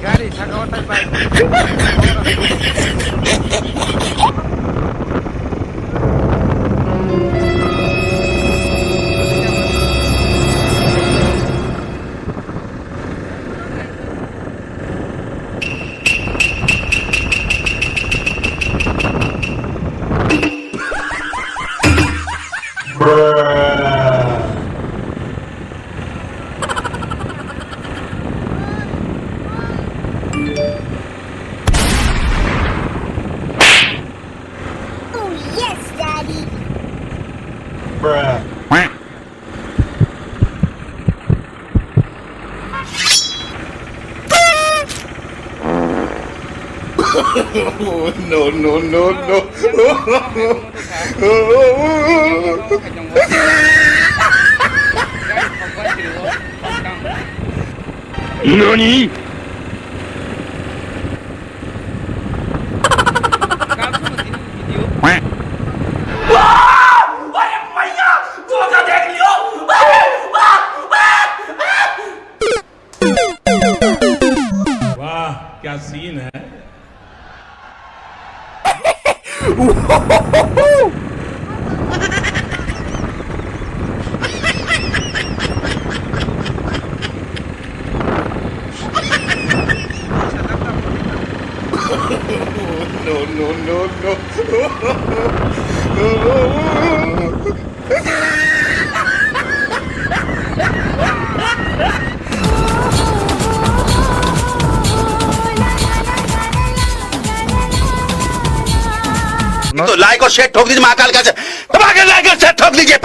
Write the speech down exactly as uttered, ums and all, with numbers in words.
Gari saka o tai bike. Oh, yes, Daddy. No, no, no, no. Nani? वाह, क्या सीन है। No, no, no, no. तो लाइक और शेयर ठोक दीजिए महाकाल का, दबा के लाइक और शेयर ठोक दीजिए।